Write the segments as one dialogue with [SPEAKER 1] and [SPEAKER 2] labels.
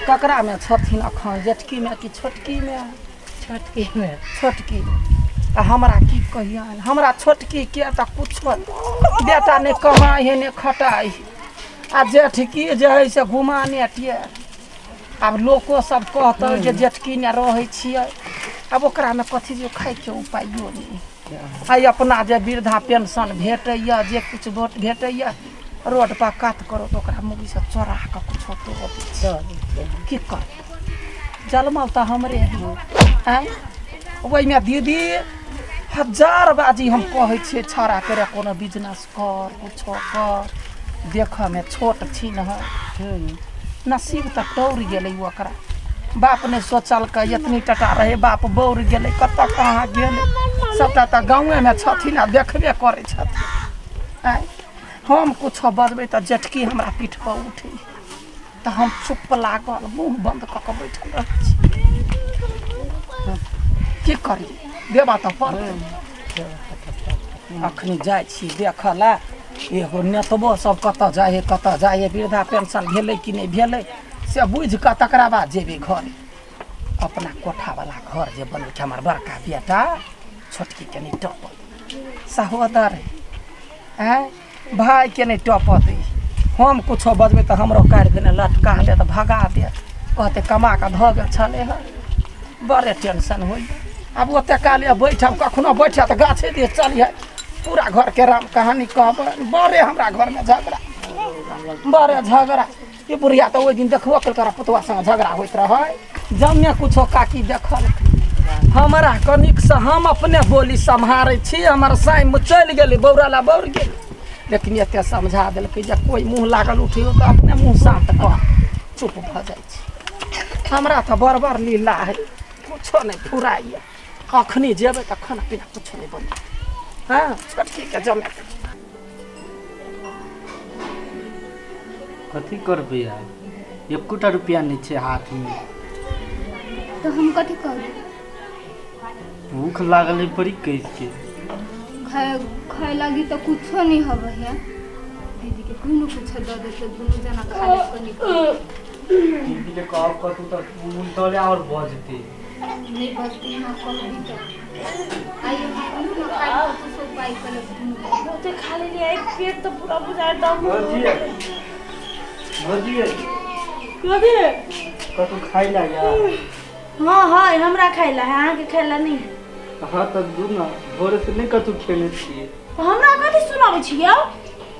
[SPEAKER 1] ककरामे छथिन अखन जेठकीमे कि छोटकीमे
[SPEAKER 2] छोटकीमे
[SPEAKER 1] छोटकी आ हमरा की कहियनि हमरा छोटकीके तऽ कुछो नहि। बेटा नहि कमाइ हइ नहि खटाइ हइ आ जेठकी जे हइ से घुमाने टेर आब लोको सब कहतै जे जेठकी ने रहै छियै आब ओकरामे कथी जे खाइके उपायो नहि आइ अपना जे वृद्धा पेंशन भेटैए जे किछु भोट भेटैए रोड पर कात करो तऽ ओकरा मुँहसँ चोरा कऽ किछो दऽ दै छै की करबै जलमल तऽ हमरे है आँय ओहिमे दीदी हजार बाजी हम कहै छियै छौड़ाके रे कोनो बिजनेस कर कुछो कर देखऽमे छोट छिन है नसीब तऽ टौर गेलै ओकरा बाप नहि सोचलकै एतनी टटा रहै बाप बौर गेलै कतऽ कहाँ गेलै सभटा तऽ गाँवेमे छथिन आ देखबे करै छथिन आँय हम कुछो बजबै तऽ जेठकी हमरा पीठपर उठै तऽ हम चुप लागल मुँह बन्द कऽ कऽ बैठल रहै छी की करियै देबऽ तऽ पड़तै अखनी जाइ छी देखऽ लए एगो नेतबो सब कतऽ जाइ हइ कतऽ जाइ हइ वृद्धा पेंशन भेलै कि नहि भेलै से बुझि कऽ तकरा बाद जेबै घरे अपना कोठावला घर जे बनेलकै हमर बड़का बेटा छोटकीके नहि टपल सहोदर हइ आँय भायके नहि टपऽ दै हम कुछो बजबै तऽ हमरो काटि देने लटका देत भगा देत कहतै कमा कऽ धऽ गेल छलै हँ बड़े टेंशन होइए आब ओते काल बैठब कखनो बैठब तऽ गाछे दिस चलिहे पूरा घरके राम कहानी कहबै बड़े हमरा घरमे झगड़ा बड़े झगड़ा ई बुढ़िया तऽ ओहि दिन देखबो केलकै पुतवा संग झगड़ा होइत रहै जमे कुछो काकी देखल हमरा कनिकसँ हम अपने बोली सम्हारै छी हमर साइमे चलि गेलै बौरा ला बौर गेलै लेकिन एते समझा देलकै जे कोइ मुँह लागल उठियो तऽ अपने मुँह शान्त कऽ चुप भऽ जाइ छै हमरा तऽ बड़ बड़ लीला है कुछो नहि फुराइए अखनी जेबै तऽ खाना पीना कुछो नहि बनतै हँ छोटकीके जमे
[SPEAKER 3] कथी करबै आब एकोटा रुपया नहि छै हाथमे
[SPEAKER 4] तऽ हम कथी करू
[SPEAKER 3] भूख लागल है बड़ी कसके
[SPEAKER 4] खाय खाय लागी तऽ कुछो नहीं हवे है दीदी के कोनो कुछो दऽ देते दुनू जना खा ले कनी
[SPEAKER 3] दीदी के कहब कतू तऽ उल्टले आओर भऽ जेतै
[SPEAKER 4] नहीं बचती यहाँ कहबी तऽ आइयो हम कहलहुँ ने काल्हि कुछो उपाय करब दुनू
[SPEAKER 2] बहुते खा लेलियै पेट तऽ पूरा बुझाय दम
[SPEAKER 3] भौजी भौजी
[SPEAKER 2] कथी
[SPEAKER 3] कतू खाइ ला या
[SPEAKER 2] हाँ हाँ हमरा खाइ ला है अहाँके खाइ ला नहीं है
[SPEAKER 3] हाँ तऽ दू ना भोरे से नहि कतू खेने छियै
[SPEAKER 2] तऽ हमरा कथी सुनाबै छी यौ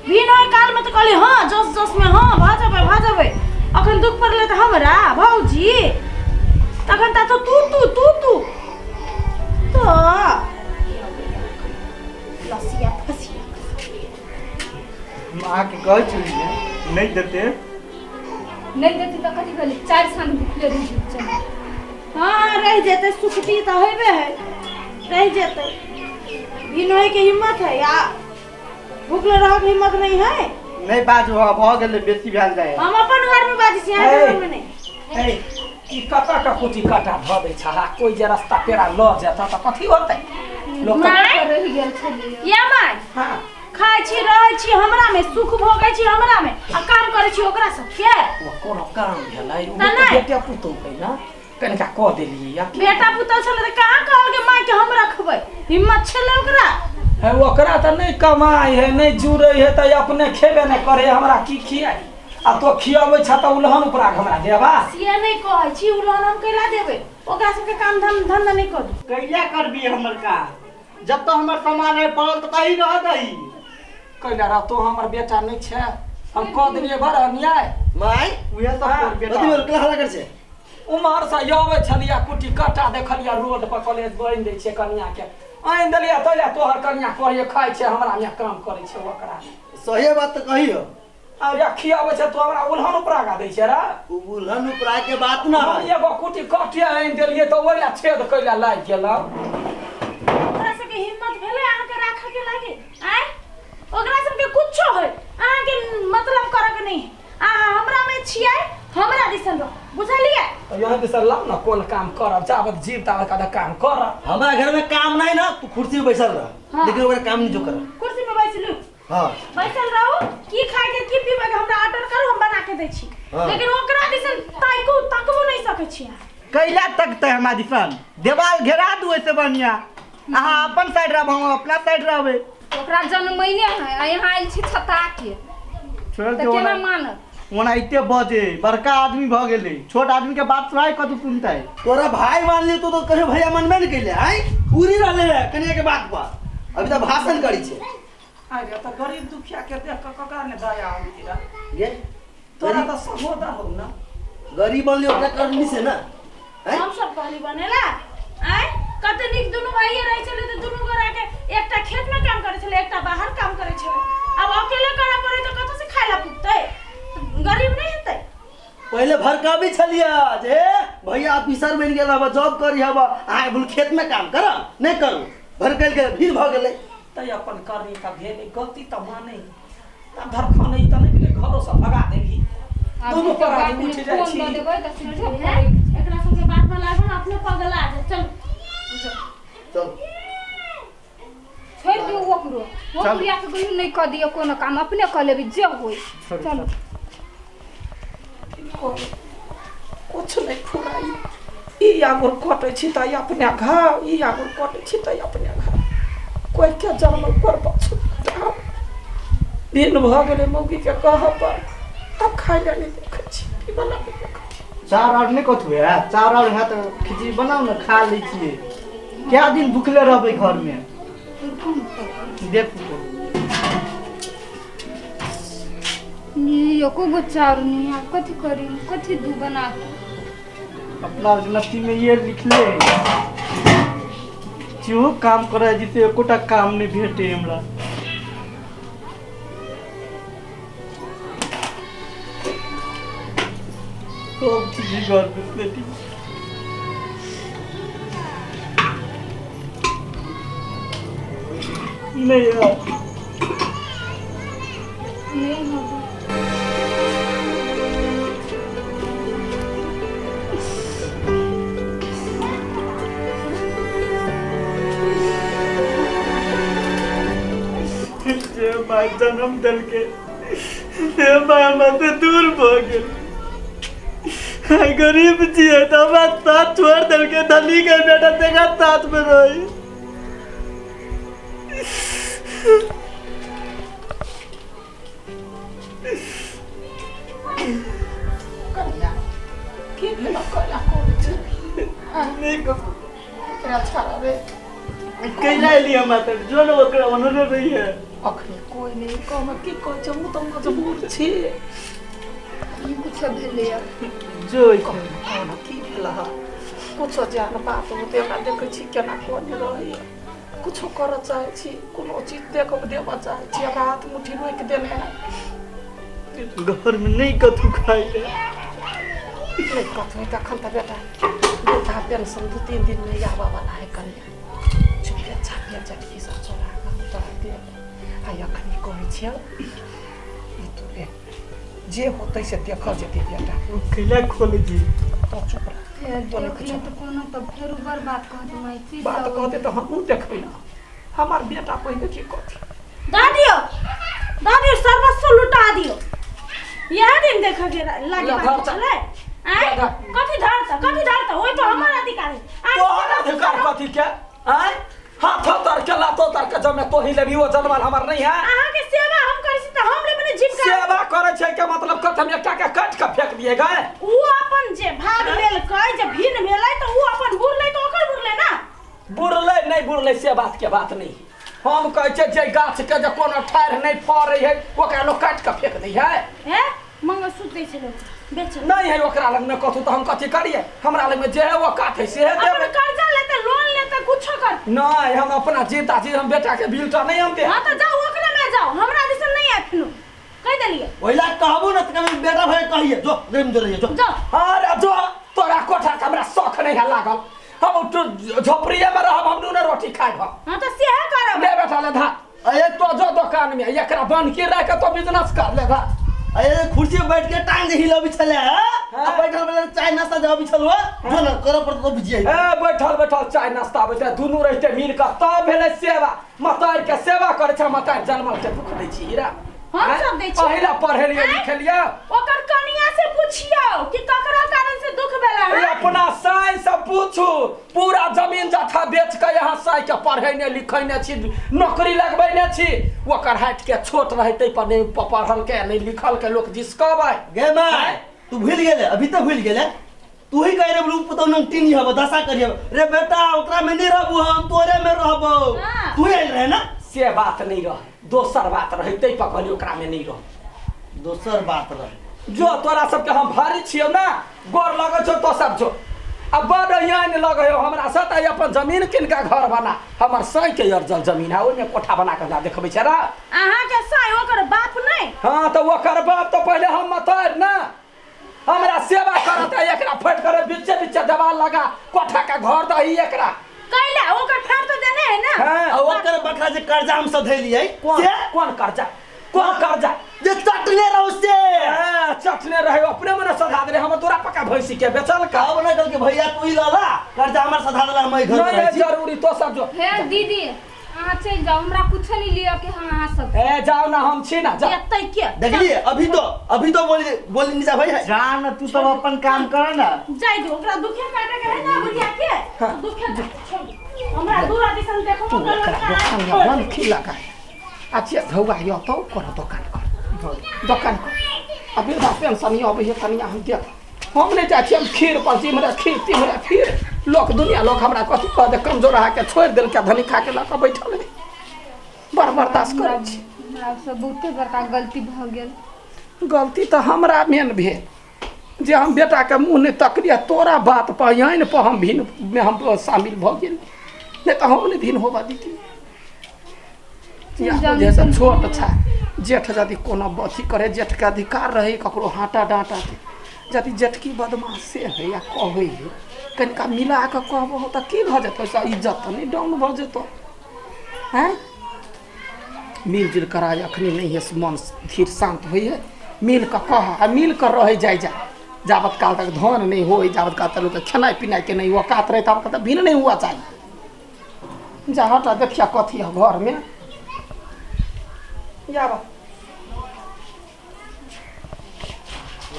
[SPEAKER 2] बिन होय कालमे तऽ कहली हँ जस जसमे हँ भऽ जेबै भऽ जेबै अखन दुख पड़लै तऽ हमरा भौजी तखन तऽ तू तू तू तू तऽ लसिया फसिया
[SPEAKER 3] हम अहाँके कहै छलियै नहि देतै
[SPEAKER 4] नहीं देती तऽ कथी कहली चारि साँझ भुखले रहि चल
[SPEAKER 2] हँ रहि जेतै सुखती तऽ हेबे है रहि जेतै बिन होय के हिम्मत है या भूखले रहके हिम्मत नहीं है
[SPEAKER 3] नहि बाजू हँ भऽ गेलै बेसी भेल जाइ
[SPEAKER 2] हम अपन घर में बाजै छी अहाँके घर में नहीं
[SPEAKER 1] ए, ई कतऽ के कुटी काटा धऽ दै छह कोइ जे रास्ता पेड़ा लऽ जेतऽ तऽ कथी होतै लोक तऽ
[SPEAKER 2] माय
[SPEAKER 4] रहि गेल छलियै
[SPEAKER 2] या माय
[SPEAKER 1] हँ
[SPEAKER 2] खाइ छी रहै छी हमरा में सुख भोगै छी हमरा में आ काम करै छी ओकरा सबके
[SPEAKER 1] ओ कोनो काम भेलै ओ
[SPEAKER 2] तऽ
[SPEAKER 1] तऽ
[SPEAKER 2] नहि।
[SPEAKER 1] बेटे पुतोह है ने कनिका कऽ देलियै या
[SPEAKER 2] बेटा पुतोह छलै तऽ कहाँ कहलकै माय के हम रखबै हिम्मत छलै ओकरा
[SPEAKER 1] है ओकरा तऽ नहि कमाइ है नहि जुड़ै है तऽ अपने खेबे नहि करे हमरा की खियाइ आ तो खियाबै छह तऽ उलहन उपरा के हमरा देबा
[SPEAKER 2] से नहि कहै छी उलहन हम कैला देबै ओकरा सबके काम धाम धंधा नहि करू
[SPEAKER 3] कैला करबी हमर काज जब तक हमर सामान है पड़ल तऽ कहीं रह दही
[SPEAKER 1] कैला रहतो हमर बेटा नहि छै हम कऽ देलियै बड़ अन्याय
[SPEAKER 5] माय
[SPEAKER 3] उहे सब
[SPEAKER 1] हाँ,
[SPEAKER 3] तोर बेटा
[SPEAKER 5] कथी भेल केला हल्ला कर छै
[SPEAKER 1] उम्हर से अबै छलियै कुटी कट्टा देखलियै रोड पर कॉलेज बनि दै छै कनिया के आनि देलियै तैले तोहर कनिया कहैए खाइ छै हमरा मे काम करै छै ओकरा
[SPEAKER 5] सही बात तऽ कही हो
[SPEAKER 1] आ रे खियाबै छै तो हमरा उल्हन उपरा गा दै छै रे
[SPEAKER 5] उ उल्हन उपरा के बात ना
[SPEAKER 1] हम
[SPEAKER 5] है
[SPEAKER 1] एगो कुटी कट्टे आनि देलियै तऽ ओहि लए छेद कैला लागि गेलौ
[SPEAKER 2] ओकरा सबके हिम्मत भेलै अहाँके राखऽ के लागे आँय ओकरा सबके कुछो होय अहाँके मतलब करऽ के नहीं अहाँ हमरा में छियै हमरा दिसन रहो बुझलियै
[SPEAKER 1] तऽ यहाँ दिस लाउ ने कोन काम करब जाबत जीव ताबत कदा काम करब
[SPEAKER 5] हमरा घर में काम नहीं ना तू कुर्सी पे बैसल रह
[SPEAKER 2] हाँ।
[SPEAKER 5] लेकिन ओकरा काम नहीं जो कर
[SPEAKER 2] कुर्सी पे बैसलू
[SPEAKER 5] हाँ
[SPEAKER 2] बैसल रहू की खाय के की पीबै के हमरा ऑर्डर करू हम बना के दै छी
[SPEAKER 5] हाँ।
[SPEAKER 2] लेकिन ओकरा दिसन ताकू तकबो छी अहाँ।
[SPEAKER 3] कैला तकते हमरा दिसन देवाल घेरा दू ऐसे बढ़िया। अहाँ अपन साइड रहब, हम अपना साइड रहबै।
[SPEAKER 4] ओकरा जन्मैने है आ यहाँ आयल छी छता के,
[SPEAKER 3] छोड़
[SPEAKER 4] तऽ
[SPEAKER 3] दियौ।
[SPEAKER 4] केना
[SPEAKER 3] ओना
[SPEAKER 4] मानत?
[SPEAKER 3] ओनाहिते बजे बड़का आदमी भऽ गेलै, छोट आदमी के बात सुनाय कतौ सुनतै।
[SPEAKER 5] तोरा भाई मान लियो तो कहियो भैया मनबे नहीं कैले आय उड़ी रहले है कनिया के बात पर अभी तो भाषण करी छे।
[SPEAKER 1] अरे तऽ गरीब दुखिया के देख कऽ ककरा ने दया आबी रे?
[SPEAKER 5] गे
[SPEAKER 1] तोरा तऽ सहोदर हौ ना।
[SPEAKER 5] गरीब बन लियो ओकरा करनी से ना हैं?
[SPEAKER 2] हम सब कहली बनेला आय कते नीक दुनू भाइये रहै छलै तऽ दुनू गोरा के एकटा खेत में काम करै छलै, एकटा बाहर काम करै छलै। अब अकेले करऽ पड़ै तऽ कतऽ से खाय ला पुगतै? तऽ गरीब नहि हेतै?
[SPEAKER 5] पहले भड़काबी छलिया जे भैया ऑफिसर बन गेल हबा, जॉब करी हबा, अहाँ बोल खेत में काम कर नहीं करू, भड़कल के भीड़ भ गेलै।
[SPEAKER 1] तै अपन करनी तऽ भेलै गलती, तऽ मानै तब धरखनै तऽ नहि भेलै, घरो से भगा देबही।
[SPEAKER 4] आब
[SPEAKER 1] दुनू
[SPEAKER 4] तऽ
[SPEAKER 1] पर
[SPEAKER 4] बात
[SPEAKER 1] आदमी
[SPEAKER 4] में
[SPEAKER 1] उठि जाइ
[SPEAKER 4] फोन
[SPEAKER 1] छी।
[SPEAKER 4] दऽ देबै तऽ स्विच ऑफ
[SPEAKER 2] हे,
[SPEAKER 4] करै छै।
[SPEAKER 2] एकरा सबके बात में लागल अपने पगला जा। चल
[SPEAKER 5] चल
[SPEAKER 4] छोड़ि दियौ ओकरो, ओ
[SPEAKER 3] चल।
[SPEAKER 4] बुढ़िया के कहियो नहि कऽ दियौ कोनो काम, अपने कऽ लेबै जे होय। चलू।
[SPEAKER 1] कुछ नहि फुराई, ई आंगुर कटै छी तऽ अपने घाव, ई आंगुर कटै छी तऽ अपने घाव। कोइ के जन्म पर पछु दिन भऽ गेलै मौगी के कहऽ पर तब खाय लए नहि देखै छी, पीबऽ लए नहि देखै छी।
[SPEAKER 3] चाउर आर नहि कथू है? चाउर आर है तऽ खिचड़ी बनाउ ने, खा लै छियै। कए दिन भुखले रहबै घर में? देखू।
[SPEAKER 4] ई एको गो चाउर नहीं है, कथी करी, कथी दू बना के?
[SPEAKER 3] अपना नसीब में ये लिखले है जो काम करे जिसे एकोटा काम नहीं भेटे हमरा। सब चीज घर में बेटी नहीं यार।
[SPEAKER 4] नहीं होगा।
[SPEAKER 3] जे माय जन्म देलके से माय हमरा से दूर भऽ गेल। आइ गरीब छियै तऽ हमरा साथ छोड़ि देलकै, धनी के बेटा तेकरा साथ में रही।
[SPEAKER 1] कनिया की भेल? कला करै छी?
[SPEAKER 3] नहि ककरो।
[SPEAKER 1] एकरा छाड़ा रे।
[SPEAKER 3] कैला एली हमरा तऽ जो ने ओकरा ओनने रहियै।
[SPEAKER 1] अखनी कोइ नहि कहमे की कहै छै, हम तऽ मजबूर छी।
[SPEAKER 4] ई कुछ भेलैया?
[SPEAKER 3] जो
[SPEAKER 1] कहना की भेल हँ? कुछो जान बात होते हमरा देखै छी केना कोने रहैया, कुछो करऽ चाहै छी, कोनो चीज देख देबऽ चाहै छी, हमरा हाथ मुट्ठी रोकि देने है।
[SPEAKER 3] घर में नहीं कथू खाइ ले।
[SPEAKER 1] नहि कथू तखन तऽ बेटा वृद्धा पेंशन 2-3 दिन में आबऽ वाला है। कनिया चुपिया छापिया चटकी सब चोरा कऽ हम तोरा देब। आ अखनी कहै छियौ ई तोरे जे होतै से देखल जेतै बेटा।
[SPEAKER 3] ओ कैला खोलै छी?
[SPEAKER 1] तो चुप रह।
[SPEAKER 4] फेर
[SPEAKER 1] तोरे
[SPEAKER 4] देख
[SPEAKER 1] कुछो
[SPEAKER 4] ले तऽ कोनो तऽ फेर बड़ बात कहत माय की
[SPEAKER 1] बात
[SPEAKER 4] सब।
[SPEAKER 1] कहतै तऽ हमहूँ देखबै ने, हमर बेटा पहिले की कहतै।
[SPEAKER 2] दऽ दियौ, दऽ दियौ, सर्वस्व लुटा दियौ। इएह दिन देखऽ के लागी
[SPEAKER 1] ले,
[SPEAKER 2] बात
[SPEAKER 1] धर चल।
[SPEAKER 2] छलै आँय?
[SPEAKER 1] ले, धर।
[SPEAKER 2] कथी धरता, कथी धरता? ओहि पर हमर अधिकार है। आँय,
[SPEAKER 1] तोहर अधिकार कथी के? आँय, हाथो तर के लातो तर के जमे तोही लेबी, ओ जनमल हमर नहीं है।
[SPEAKER 2] अहाँके सेवा हम करै छी तऽ हम लेबै ने जीविका।
[SPEAKER 1] सेवा करै छै के मतलब कथी? हम एकटा के काटि के फेंक दिए गए?
[SPEAKER 2] उ अपन जे भाग लेलकै, जे भिन्न भेलै तऽ उ अपन बुरलै तऽ ओकर बुरलै ना।
[SPEAKER 1] बुरलै नहि बुरलै से बात के बात नहीं। हम कहै छियै जे गाछ के जे कोनो ठाढ़ि नहि फड़ै है ओकरा लोक काटि के फेंक दै है।
[SPEAKER 2] हे, मंगलसूत्र दै छलै बेचल।
[SPEAKER 1] नहीं है ओकरा लग में कथू तऽ हम कथी करियै? हमरा लग में जे है वो काट है से
[SPEAKER 2] अपन
[SPEAKER 1] देबै।
[SPEAKER 2] कर्जा लेतै, लोन लेतै, कुछो कर।
[SPEAKER 1] नहीं, हम अपना जीता जी हम बेटा के बिल टा नहीं हम दे।
[SPEAKER 2] हाँ तऽ जाउ, ओकरे में जाउ, हमरा दिसन नहीं आयत फेनो, कहि देलियै।
[SPEAKER 5] ओहिला कहबू ना तऽ कभी बेटा भाई कहिए जो गरीब जो रहिए जो।
[SPEAKER 2] जाउ।
[SPEAKER 1] अरे जो तोरा कोठा के हमरा शौक नहीं है लागल, हम झोपड़िए में रहब, हम नूने रोटी खायब हम।
[SPEAKER 2] हाँ तऽ सेहे करब।
[SPEAKER 1] ले बेटा ले धा।
[SPEAKER 5] अरे
[SPEAKER 1] तो जो दुकान में एकरा बन के रख के तो बिजनेस कर ले धा।
[SPEAKER 5] अरे कुर्सी पे बैठ के टांग हिलाबी छले है आ बैठल बैठल चाय नाश्ता जाबी छलवा जो ना करऽ पड़त तो बुझिए।
[SPEAKER 1] ए बैठल बैठल चाय नाश्ता बैठल दुनू रहते मिल के तब भेलै सेवा। मतार के सेवा करै छै, मतार जनमल के दुख दै छी हीरा।
[SPEAKER 2] हम सब दै छी
[SPEAKER 1] अहिला पढ़ेलियै लिखेलियै।
[SPEAKER 2] ओकर कनिया से पूछियो कि ककरा कारण से दुख भेला
[SPEAKER 1] ए
[SPEAKER 2] है।
[SPEAKER 1] अपना साई से पूछू, पूरा जमीन जथा बेच के यहाँ साई के पढ़ेने लिखेने छी, नौकरी लगबेने छी। ओकर हाइट के छोट रहे तै पर नहीं पढ़ल के नहीं लिखल के लोग जिसकबै।
[SPEAKER 5] गे माय तू भूल गेले, अभी तो भूल गेले। तू ही कह रे बोलू पुतौ नंग टीनी हब दशा करिए रे बेटा, ओकरा में नहीं रहबू हम, तोरे में रहबो।
[SPEAKER 2] हाँ।
[SPEAKER 5] तू आयल रहे ना?
[SPEAKER 1] से बात नहीं रहे, दोसर बात रहे तै पर कहली ओकरा में नहीं रह।
[SPEAKER 5] दोसर बात रहे
[SPEAKER 1] जो तोरा सबके हम भारी छियौ ना, गोर लगै छौ तो सब जो आ बड यान लगै हौ हमरा से, तऽ अपन जमीन कीन के घर बना। हमर साई के अर्जल जमीन है, ओहिमे कोठा बना के हमरा देखबै छै रे।
[SPEAKER 2] अहाँ के साई ओकर बाप नहीं?
[SPEAKER 1] हाँ तऽ ओकर बाप तऽ पहिले हम मतैर ना, हमरा सेवा करत है, एकरा फट करे बीचे बीचे देवाल लगा कोठा के घर दही एकरा।
[SPEAKER 2] कैला ओकर फाड़ तो देने है ना?
[SPEAKER 1] हाँ।
[SPEAKER 5] आ ओकर बकरा जे कर्जा हम सब धैलियै
[SPEAKER 1] कौन
[SPEAKER 5] से
[SPEAKER 1] कौन कर्जा? कौन कर्जा?
[SPEAKER 5] जे चटने रहौ से।
[SPEAKER 1] हाँ, चटने रहे अपने मने सधा देले हमर तोरा पक्का भैंसी के बेचल का।
[SPEAKER 5] कहब ना कल के भैया तू ही लला कर्जा हमर सधा देला, हम एहि घर
[SPEAKER 1] नहीं
[SPEAKER 5] पर रहै छी।
[SPEAKER 1] जरूरी तो सब जो
[SPEAKER 4] हे दीदी अहाँ चलि जाउ, हमरा कुछो नहीं लिअ के हम अहाँ सब।
[SPEAKER 1] ए जाओ ना, हम छी ना, जा।
[SPEAKER 2] एतै के
[SPEAKER 5] देखलिए अभी तो बोली बोली निशा भाई है।
[SPEAKER 3] जा ना तू सब अपन काम कर ना।
[SPEAKER 2] जाय दो, ओकरा दुखे काटे के है ना बुढ़िया के, दुखे छोड़ दो। हमरा दूरा दिसन देखो
[SPEAKER 1] तू ओकरा दोकान में बंद खी लगा। अच्छा धौआ यो तो कर दोकान कर, दोकान कर। आ वृद्धा पेंशन यो अबै कनिया हम देख, हम नहीं जाइ छी, हम खीर पर जिमरे खीर तिमरे फिर लोक दुनिया लोक हमरा कथी कह दे, कमजोर अहाँके छोड़ि देलकै, धनी खा के लऽ कऽ बैठल है। बड़ बर्दाश्त करै छी।
[SPEAKER 4] हमरा से बहुते बड़का गलती भऽ गेल।
[SPEAKER 1] गलती तऽ हमरा मेन भेल जे हम बेटाके मुँह नहि तकलियै, तोरा बात पर आनि पर हम भिन्न में हम शामिल भऽ गेल, नहि तऽ हम नहि भिन्न होबऽ दितियै। जैसे छोट छै जेठ, यदि कोनो अथी करे जेठके अधिकार रहै ककरो हाँटा डाँटाके, यदि जेठकी बदमाश से है या कहै है कनिका मिला कऽ कहबहो तऽ की भऽ जेतौ, ओहिसँ इज्जत तऽ नहि डाउन भऽ जेतौ। हैं मिलजुल कराय अखनी नहीं है, मन धीर शांत होइए, मिल कऽ कह आ मिल कऽ रहै जाय जा। जाबत काल तक धन नहीं होय, जाबत काल तक लोकके खेनाइ पिनाइके नहीं औकात रहै, ताबत तक भिन्न नहीं हुआ चाही। जा हटा देखिया कथी है घरमे। जाब